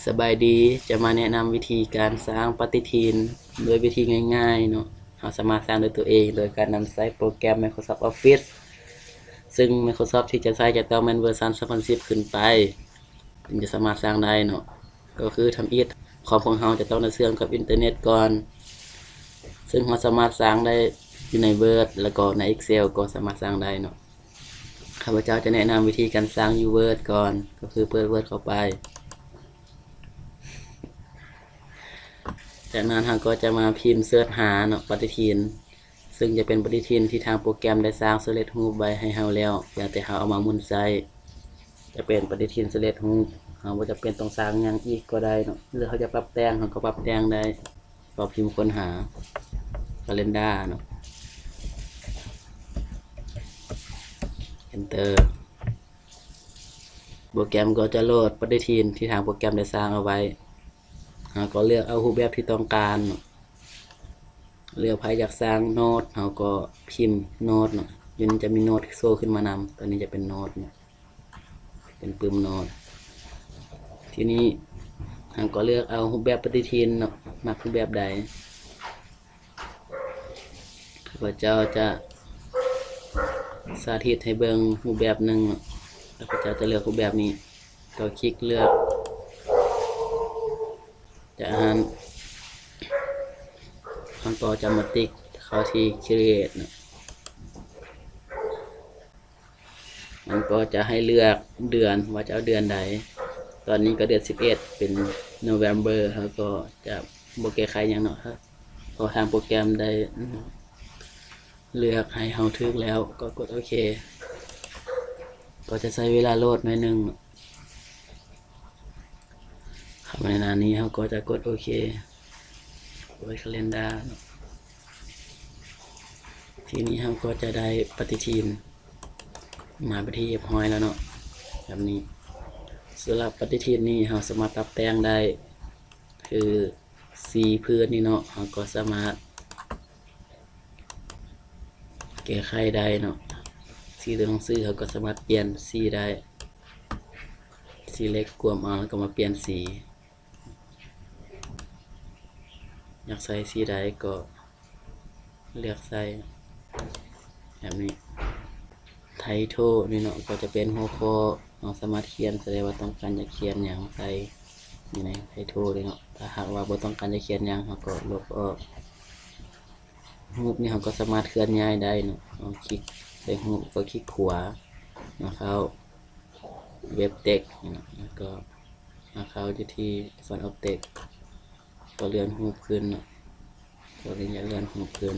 ສະບາຍດີ, ຈະມາແນະນຳວິທີການສ້າງປະຕິທິນໂດຍວິທີງ່າຍໆເນາະ. ເຮົາສາມາດສ້າງດ້ວຍຕົວເອງໂດຍການນຳໃຊ້ໂປຣແກຣມ Microsoft Office ເຊິ່ງ Microsoft ທີ່ຈະໃຊ້ຈະຕ້ອງແມ່ນເວີຊັນສອງພັນສິບຂຶ້ນໄປ ເຖິງຈະສາມາດສ້າງໄດ້ເນາະ. ກໍຄືທຳອິດຄອມຂອງເຮົາຈະຕ້ອງໄດ້ເຊື່ອມກັບອິນເຕີເນັດກ່ອນ, ເຊິ່ງເຮົາສາມາດສ້າງໄດ້ຢູ່ໃນ Word ແລ້ວກໍໃນ Excel ກໍສາມາດສ້າງໄດ້ເນາະ. ຂ້າພະເຈົ້າຈະແນະນຳວິທີການສ້າງຢູ່ Word ກ່ອນ, ກໍຄືເປີດ Word ເຂົ້າໄປ. ຈາກນັ້ນເຮົາກໍຈະມາພິມເສີດຫາເນາະ ປະຕິທິນ, ເຊິ່ງຈະເປັນປະຕິທິນທີ່ທາງໂປຣແກຣມໄດ້ສ້າງສຳເລັດຮູບໄວ້ໃຫ້ເຮົາແລ້ວ, ພຽງແຕ່ເຮົາເອົາມາໝູນໃຊ້. ຈະເປັນປະຕິທິນສຳເລັດຮູບ, ເຮົາບໍ່ຈຳເປັນຕ້ອງສ້າງຫຍັງອີກກໍໄດ້ເນາະ, ຫຼືເຮົາຈະປັບແຕ່ງ ເຮົາກໍປັບແຕ່ງໄດ້. ກໍພິມຄົ້ນຫາ Calendar ເນາະ, Enter. ໂປຣແກຣມກໍຈະໂຫຼດປະຕິທິນທີ່ທາງໂປຣແກຣມໄດ້ສ້າງເອົາໄວ້. ເຮົາກໍເລືອກເອົາຮູບແບບທີ່ຕ້ອງການເນາະ, ເລືອກໃຜຢາກສ້າງໂນ້ດ ເຮົາກໍພິມໂນ້ດເນາະ, ຢູ່ນີ້ຈະມີໂນ້ດໂຊຂຶ້ນມານຳ, ຕົວນີ້ຈະເປັນໂນ້ດເນາະ. ເປັນປຶ້ມໂນ້ດ. ທີນີ້ເຮົາກໍເລືອກເອົາຮູບແບບປະຕິທິນເນາະ, ມັກຮູບແບບໃດ. ຂ້າພະເຈົ້າຈະສາທິດໃຫ້ເບິ່ງຮູບແບບໜຶ່ງເນາະ, ຂ້າພະເຈົ້າຈະເລືອກຮູບແບບນີ້, ກໍຄລິກເລືອກ. ຈາກນັ້ນເຮົາກໍຈະມາຕິກເຂົ້າທີ່ Create ເນາະ. ມັນກໍຈະໃຫ້ເລືອກເດືອນວ່າຈະເອົາເດືອນໃດ. ຕອນນີ້ກໍເດືອນສິບເອັດ ເປັນ November, ເຮົາກໍຈະບໍ່ແກ້ໄຂຫຍັງເນາະ, ເພາະທາງໂປຣແກຣມໄດ້ເລືອກໃຫ້ເຮົາຖືກແລ້ວ, ກໍກົດໂອເຄ. ກໍຈະໃຊ້ເວລາໂຫຼດໜ້ອຍໜຶ່ງ. ເຂົ້າມາໃນໜ້ານີ້ ເຮົາກໍຈະກົດໂອເຄ, ເປີດ Calendar ເນາະ. ທີນີ້ເຮົາກໍຈະໄດ້ປະຕິທິນມາເປັນທີ່ຮຽບຮ້ອຍແລ້ວເນາະ, ແບບນີ້. ສຳລັບປະຕິທິນນີ້ ເຮົາສາມາດປັບແຕ່ງໄດ້ ຄືສີພື້ນນີ້ເນາະ, ເຮົາກໍສາມາດ ແກ້ໄຂໄດ້ເນາະ. ສີຕົວໜັງສືເຮົາກໍສາມາດປ່ຽນສີໄດ້, ສີເລັກກວມເອົາແລ້ວກໍມາປ່ຽນສີ, ຢາກໃສ່ສີໃດກໍເລືອກໃສ່ແບບນີ້. Title ນີ້ເນາະ ກໍຈະເປັນຫົວຂໍ້, ເຮົາສາມາດຂຽນໃສ່ໄດ້ວ່າຕ້ອງການຢາກຂຽນຫຍັງໃສ່ຢູ່ໃນ Title ນີ້ເນາະ. ຖ້າຫາກວ່າບໍ່ຕ້ອງການຢາກຂຽນຫຍັງ ເຮົາກໍລົບອອກ. ຮູບນີ້ເຮົາກໍສາມາດເຄື່ອນຍ້າຍໄດ້ເນາະ, ເຮົາຄລິກໃສ່ຮູບກໍຄລິກຂວາມາເຂົ້າ Web Text ນີ້ເນາະ, ແລ້ວກໍມາເຂົ້າຢູ່ທີ່ Font of Text ກໍເລື່ອນຮູບຂຶ້ນເນາະ, ຕົວນີ້ຈະເລື່ອນຮູບຂຶ້ນ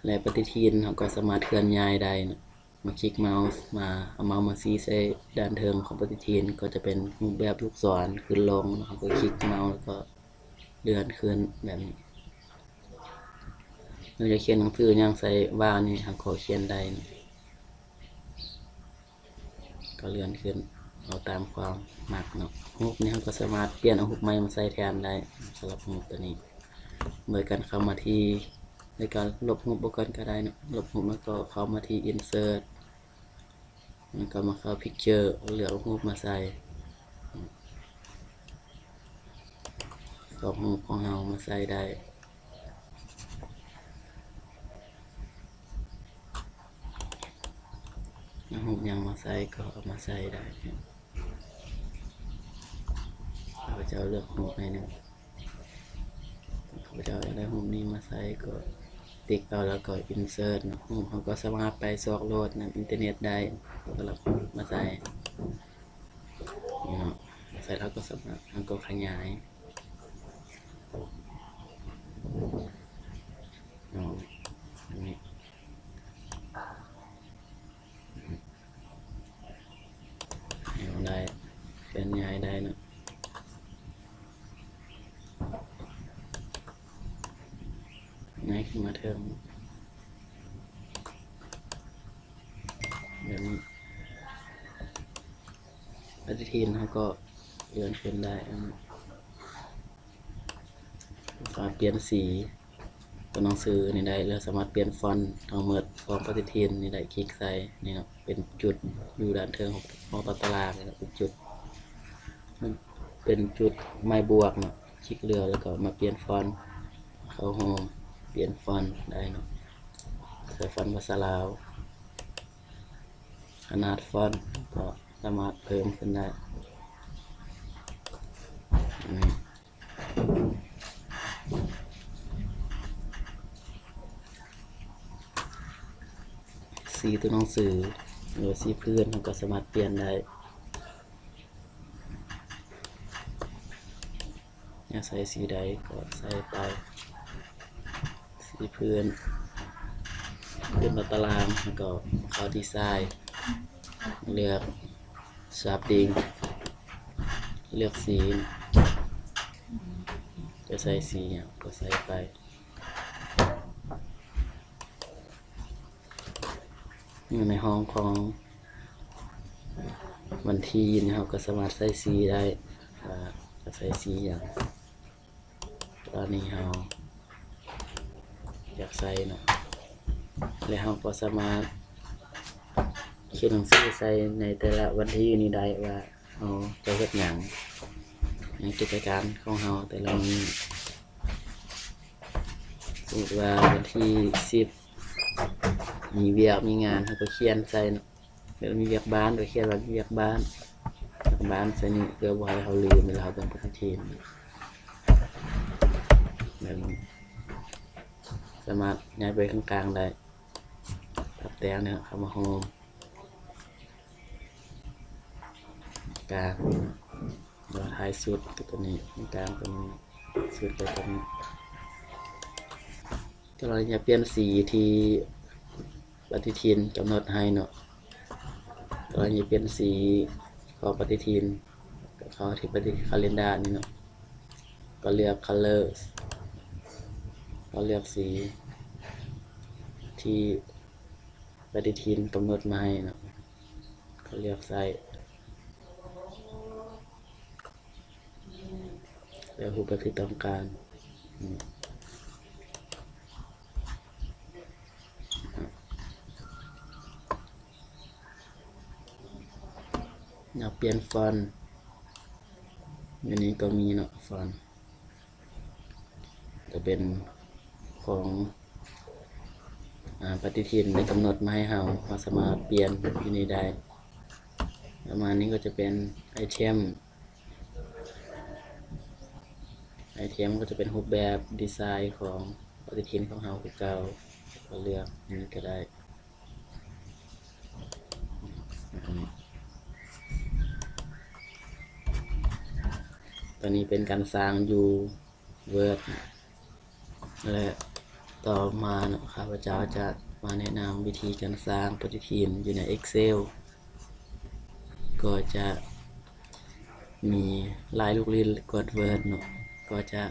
ແລະ ປະຕິທິນເຮົາກໍສາມາດເຄື່ອນຍ້າຍໄດ້ເນາະ. ມາຄລິກເມົາສ໌ມາ, ເອົາເມົາສ໌ມາຊີ້ໃສ່ດ້ານເທິງຂອງປະຕິທິນ ກໍຈະເປັນຮູບແບບລູກສອນຂຶ້ນລົງ, ເຮົາກໍຄລິກເມົາສ໌ແລ້ວກໍເລື່ອນຂຶ້ນແບບນີ້. ເຮົາຈະຂຽນໜັງສືຫຍັງໃສ່ວ່ານີ້ ເຮົາກໍຂຽນໄດ້, ກໍເລື່ອນຂຶ້ນເອົາຕາມຄວາມມັກເນາະ. ຮູບນີ້ເຮົາກໍສາມາດປ່ຽນເອົາຮູບໃໝ່ມາໃສ່ແທນໄດ້. ສຳລັບຮູບຕົວນີ້ ໂດຍການເຂົ້າມາທີ່ ໃນການລົບຮູບບໍ່ກ່ອນກໍໄດ້ເນາະ, ລົບຮູບແລ້ວກໍເຂົ້າມາທີ່ Insert ແລ້ວກໍມາເຂົ້າ Picture ເລືອກເອົາຮູບມາໃສ່, ກໍເອົາຮູບຂອງເຮົາມາໃສ່ໄດ້. ເອົາຮູບຫຍັງມາໃສ່ກໍເອົາມາໃສ່ໄດ້. ຂ້າພະເຈົ້າເລືອກຮູບໃຫ້ໜຶ່ງ, ຂ້າພະເຈົ້າຢາກໄດ້ຮູບນີ້ມາໃສ່ ກໍຕິກເອົາ ແລ້ວກໍ Insert ເນາະ. ຮູບເຮົາກໍສາມາດໄປຊອກໂຫຼດນຳອິນເຕີເນັດໄດ້ ສຳລັບຮູບມາໃສ່ເນາະ. ໃສ່ແລ້ວກໍສາມາດ ເຮົາກໍຂະຫຍາຍເນາະ ອັນນີ້ ໃຫ້ເຮົາໄດ້ເຄື່ອນຍ້າຍໄດ້ເນາະ, ຍ້າຍຂຶ້ນມາເທິງແບບນີ້. ປະຕິທິນເຮົາກໍເລື່ອນຂຶ້ນໄດ້, ສາມາດປ່ຽນສີຕົວໜັງສືນີ້ໄດ້ ແລ້ວສາມາດປ່ຽນຟອນທັງໝົດຂອງປະຕິທິນນີ້ໄດ້. ຄລິກໃສ່ນີ້ເນາະ, ເປັນຈຸດຢູ່ດ້ານເທິງຂອງ ຂອງຕົວຕາລາງນີ້ເນາະ, ເປັນຈຸດ. ມັນເປັນຈຸດໝາຍບວກເນາະ, ຄລິກເລືອກແລ້ວກໍມາປ່ຽນຟອນ ເຂົ້າໂຮມ ປ່ຽນຟອນໄດ້ເນາະ, ໃສ່ຟອນພາສາລາວ, ຂະໜາດຟອນກໍສາມາດເພີ່ມຂຶ້ນໄດ້. ສີຕົວໜັງສື ຫຼືວ່າສີພື້ນ ເຮົາກໍສາມາດປ່ຽນໄດ້. ຢາກໃສ່ສີໃດກໍໃສ່ໄປ, ສີພື້ນ ຂຶ້ນມາຕາລາງ ແລ້ວກໍເຂົ້າດີໄຊນ໌ ເລືອກ Shading ເລືອກສີ ຈະໃສ່ສີຫຍັງກໍໃສ່ໄປ. ຢູ່ໃນຫ້ອງຂອງວັນທີນີ້ ເຮົາກໍສາມາດໃສ່ສີໄດ້ ວ່າຈະໃສ່ສີຫຍັງ ຕາມທີ່ເຮົາຢາກໃສ່ເນາະ, ແລະ ເຮົາກໍສາມາດຂຽນໜັງສືໃສ່ໃນແຕ່ລະວັນທີນີ້ໄດ້ວ່າ ເຮົາຈະເຮັດຫຍັງໃນກິດຈະການຂອງເຮົາແຕ່ລະມື້. ສົມມຸດວ່າວັນທີສິບ ມີວຽກມີງານ ເຮົາກໍຂຽນໃສ່ເນາະ, ແບບມີວຽກບ້ານກໍຂຽນວ່າມີວຽກບ້ານ ວຽກບ້ານໃສ່ນີ້ ເພື່ອບໍ່ໃຫ້ເຮົາລືມເວລາເຮົາເປັນປະຕິທິນ. ແບບນີ້ ສາມາດຍ້າຍໄປຂ້າງກາງໄດ້, ປັບແຕ່ງເນາະ, ເຂົ້າມາໂຮມ ກາງ ແລ້ວທ້າຍສຸດກໍຕົວນີ້ ກາງຕົວນີ້ ສຸດກໍຕົວນີ້. ກໍລະນີຢາກປ່ຽນສີທີ່ປະຕິທິນກຳນົດໃຫ້ເນາະ, ກໍລະນີປ່ຽນສີຂອງປະຕິທິນ ກໍເຂົ້າທີ່ປະຕິທິນ ຄາເລນດານີ້ເນາະ, ກໍເລືອກ Colors ກໍເລືອກສີທີ່ປະຕິທິນກຳນົດມາໃຫ້ເນາະ. ກໍເລືອກໃສ່ ແລ້ວຮູບແບບທີ່ຕ້ອງການ. ຢາກປ່ຽນຟອນ ຢູ່ນີ້ກໍມີເນາະ ຟອນ ຈະເປັນຂອງ ອາ ປະຕິທິນໄດ້ກຳນົດມາໃຫ້ເຮົາ, ເຮົາສາມາດປ່ຽນຢູ່ນີ້ໄດ້. ປະມານນີ້ກໍຈະເປັນໄອເທັມ, ໄອເທັມກໍຈະເປັນຮູບແບບດີໄຊຂອງປະຕິທິນຂອງເຮົາຄືເກົ່າ, ກໍເລືອກນີ້ກໍໄດ້. ຕົວນີ້ເປັນການສ້າງຢູ່ Word ແລະ ຕໍ່ມາເນາະ ຂ້າພະເຈົ້າຈະມາແນະນຳວິທີການສ້າງປະຕິທິນຢູ່ໃນ Excel ກໍຈະມີຫຼາຍລູກຫຼິ້ນກວ່າ Word ເນາະ, ກໍຈະ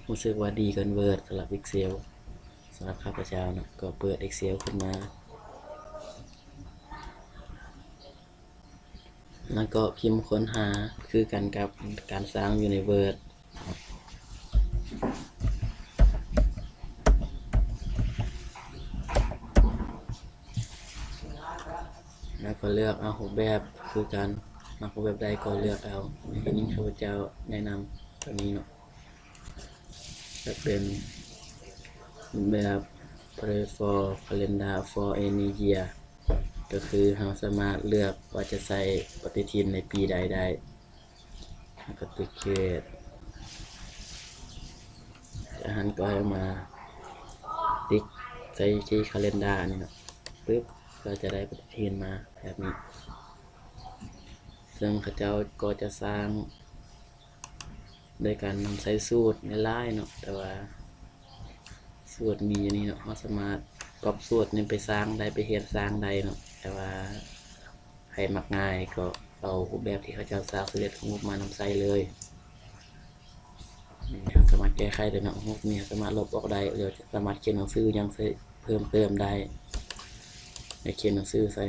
ຮູ້ສຶກວ່າດີກວ່າ Word ສຳລັບ Excel. ສຳລັບຂ້າພະເຈົ້າເນາະ ກໍເປີດ Excel ຂຶ້ນມາ ແລ້ວກໍພິມຄົ້ນຫາ ຄືກັນກັບການສ້າງຢູ່ໃນ Word ແລ້ວກໍເລືອກເອົາຮູບແບບຄືກັນ, ມັກຮູບແບບໃດກໍເລືອກເອົາ. ໃນທີ່ນີ້ຂ້າພະເຈົ້າແນະນຳຕົວນີ້ເນາະ. ຈະເປັນແບບ Play for Calendar for any year ກໍຄືເຮົາສາມາດເລືອກວ່າຈະໃສ່ປະຕິທິນໃນປີໃດໄດ້. ແລ້ວກໍຕິກ Create ຈາກນັ້ນກໍໃຫ້ມາຕິກໃສ່ທີ່ Calendar ນີ້ເນາະ, ປຶບ ກໍຈະໄດ້ປະຕິທິນມາແບບນີ້. ເຊິ່ງເຂົາເຈົ້າກໍຈະສ້າງ ໂດຍການນຳໃຊ້ສູດຫຼາຍໆເນາະ, ແຕ່ວ່າສູດມີຢູ່ນີ້ເນາະ, ເຮົາສາມາດກັອບສູດນີ້ໄປສ້າງໄດ້, ໄປຮຽນສ້າງໄດ້ເນາະ, ແຕ່ວ່າໃຜມັກງ່າຍກໍເອົາຮູບແບບທີ່ເຂົາເຈົ້າສ້າງສຳເລັດຮູບມານຳໃຊ້ເລີຍ. ເຮົາສາມາດແກ້ໄຂໄດ້ເນາະ, ຮູບນີ້ເຮົາສາມາດລົບອອກໄດ້, ຫຼືສາມາດຂຽນໜັງສືຫຍັງໃສ່ເພີ່ມເຕີມໄດ້, ຢາກຂຽນໜັງສືໃສ່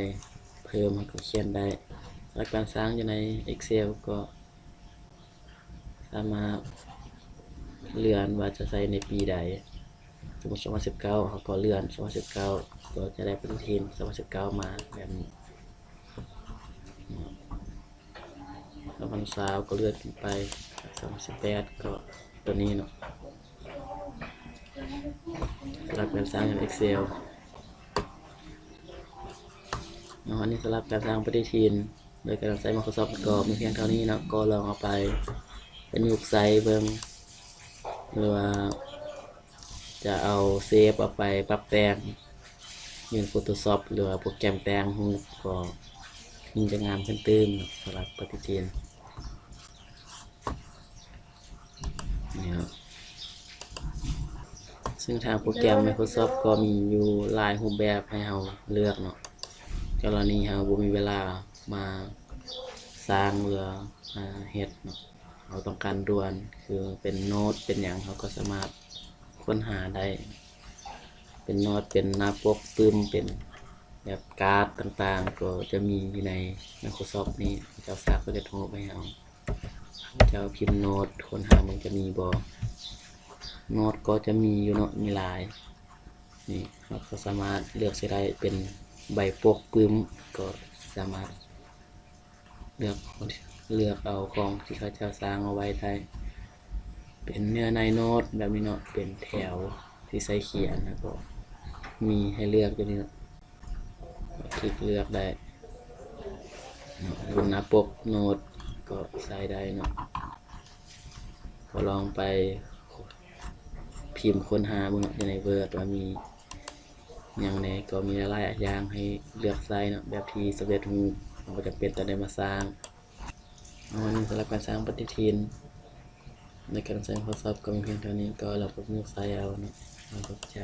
ເພີ່ມເຮົາກໍຂຽນໄດ້. ແລ້ວການສ້າງຢູ່ໃນ Excel ກໍ ສາມາດເລື່ອນວ່າຈະໃສ່ໃນປີໃດ, ສົມມຸດສອງພັນສິບເກົ້າ ເຮົາກໍເລື່ອນສອງພັນສິບເກົ້າ ກໍຈະໄດ້ປະຕິທິນສອງພັນສິບເກົ້າມາແບບນີ້. ສອງພັນຊາວ ກໍເລື່ອນຂຶ້ນໄປ ສອງພັນສິບແປດ ກໍຕົວນີ້ເນາະ ສຳລັບການສ້າງ Excel ເນາະ. ອັນນີ້ສຳລັບການສ້າງປະຕິທິນ ໂດຍການໃຊ້ Microsoft ກໍມີພຽງເທົ່ານີ້ເນາະ. ກໍລອງເອົາໄປປະຍຸກໃຊ້ເບິ່ງ ຫຼືວ່າຈະເອົາເຊບເອົາໄປປັບແຕ່ງຢູ່ Photoshop ຫຼືວ່າໂປຣແກຣມແຕ່ງຮູບ ກໍຍິ່ງຈະງາມຂຶ້ນຕື່ມເນາະ ສຳລັບປະຕິທິນນີ້ເນາະ. ເຊິ່ງທາງໂປຣແກຣມ Microsoft ກໍມີຢູ່ຫຼາຍຮູບແບບໃຫ້ເຮົາເລືອກເນາະ. ກໍລະນີເຮົາບໍ່ມີເວລາມາສ້າງ ຫຼືວ່າມາເຮັດເນາະ ເຮົາຕ້ອງການດ່ວນ ຄືເປັນໂນ້ດເປັນຫຍັງ ເຮົາກໍສາມາດຄົ້ນຫາໄດ້ ເປັນໂນ້ດ ເປັນໜ້າປົກປຶ້ມ ເປັນແບບກາດຕ່າງໆ ກໍຈະມີຢູ່ໃນ Microsoft ນີ້ ເຂົາເຈົ້າສ້າງສຳເລັດຮູບໃຫ້ເຮົາ. ເຈົ້າພິມໂນ້ດ ຄົ້ນຫາມັນຈະມີບໍ່? ໂນ້ດກໍຈະມີຢູ່ເນາະ ມີຫຼາຍ. ນີ້ເຮົາກໍສາມາດເລືອກໃຊ້ໄດ້ ເປັນໃບປົກປຶ້ມ ກໍສາມາດເລືອກ ເລືອກເອົາຂອງທີ່ເຂົາເຈົ້າສ້າງເອົາໄວ້ໄດ້ ເປັນເນື້ອໃນໂນ້ດແບບນີ້ເນາະ ເປັນແຖວທີ່ໃຊ້ຂຽນ ແລ້ວກໍມີໃຫ້ເລືອກຢູ່ນີ້ເນາະ. ຄລິກເລືອກໄດ້ເນາະ ເປັນໜ້າປົກໂນ້ດກໍໃຊ້ໄດ້ເນາະ. ກໍລອງໄປພິມຄົ້ນຫາເບິ່ງເນາະ ຢູ່ໃນ Word ວ່າມີຫຍັງແດ່ ກໍມີຫຼາຍໆຢ່າງໃຫ້ເລືອກໃຊ້ເນາະ ແບບທີ່ສຳເລັດຮູບ ເຮົາບໍ່ຈຳເປັນຕ້ອງໄດ້ມາສ້າງ. ເອົາ ອັນນີ້ສຳລັບການສ້າງປະຕິທິນ ໃນການໃຊ້ Microsoft ກໍມີພຽງເທົ່ານີ້ ກໍລອງໄປປະຍຸກໃຊ້ເອົາເນາະ. ຂອບໃຈ.